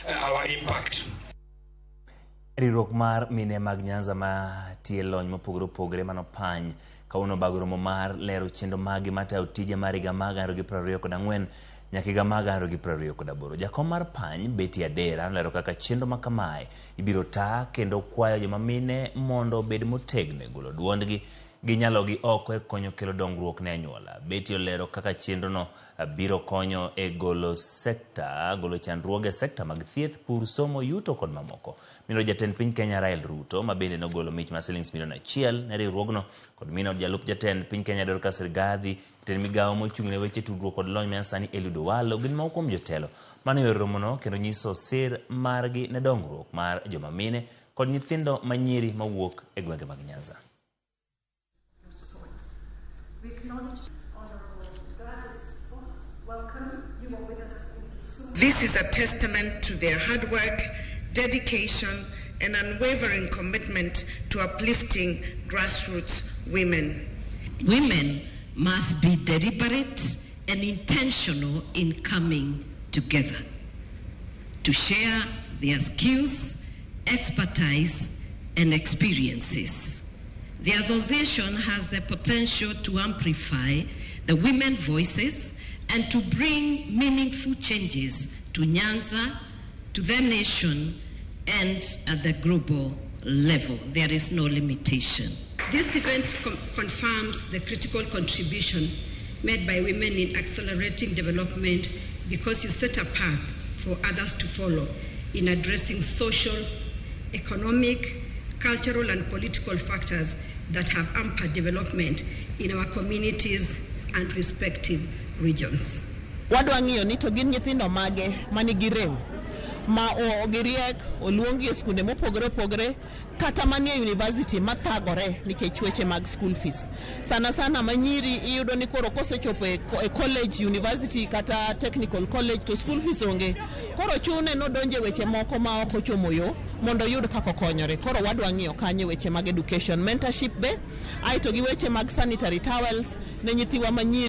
Our impact. Riwruok mar mine mag Nyanza ma tie lony mopogore opogore manopany kawuono obago romo mar lero chenro maggi matayo tije mar higa mar 2024 nyaka higa mar 2028. Jakom mar pany Betty Adera nolero kaka chenro ma kamae ibiro taa kendo kwayo joma mine mondo obed motegno e golo duondgi gi nyalogi oko e konyo kelo dongruok ne anyuola. Betty olero kaka chenrono biro konyo e golo sekta golo chandruoge e sekta mag thieth, pur, somo, yuto kod mamoko. Mino jatend piny Kenya Rael Ruto ma bende nogolo mich mar silings milion 1 ne riwruogno kod mino jalup jatend piny Kenya Dorcas Rigathi, jatend migawo mochung' ne weche tudruok kod lony manyasani Eliud Owalo gin moko kuom jotelo mane oyoro romono kendo nyiso sir margi ne dongruok mar joma mine kod nyithindo manyiri mawuok e gwenge mag Nyanza. We acknowledge Honorable Gladys Boss. Welcome. You are with us in Kisumu. This is a testament to their hard work, dedication, and unwavering commitment to uplifting grassroots women. Women must be deliberate and intentional in coming together to share their skills, expertise, and experiences. The association has the potential to amplify the women voices and to bring meaningful changes to Nyanza, to the nation, and at the global level. There is no limitation. This event confirms the critical contribution made by women in accelerating development because you set a path for others to follow in addressing social, economic, cultural, and political factors that have hampered development in our communities and respective regions. Wadwa ng'iyo ni to gin nyithindo mage manigi rem ma giriek oluongi e skunde mopogore opogore kata manie university mathagore nikech weche mag school fees. Sana sana manyiri iyudo ni koro kosechopo e college, university kata technical college to school fees onge, koro chune nodonje weche moko ma ok ochomo yo mondo oyud kaka okonyore. Koro wadwa ng'iyo kanyo weche mag education, mentorship be aeto gi weche mag sanitary towels ne nyithiwa manyiri.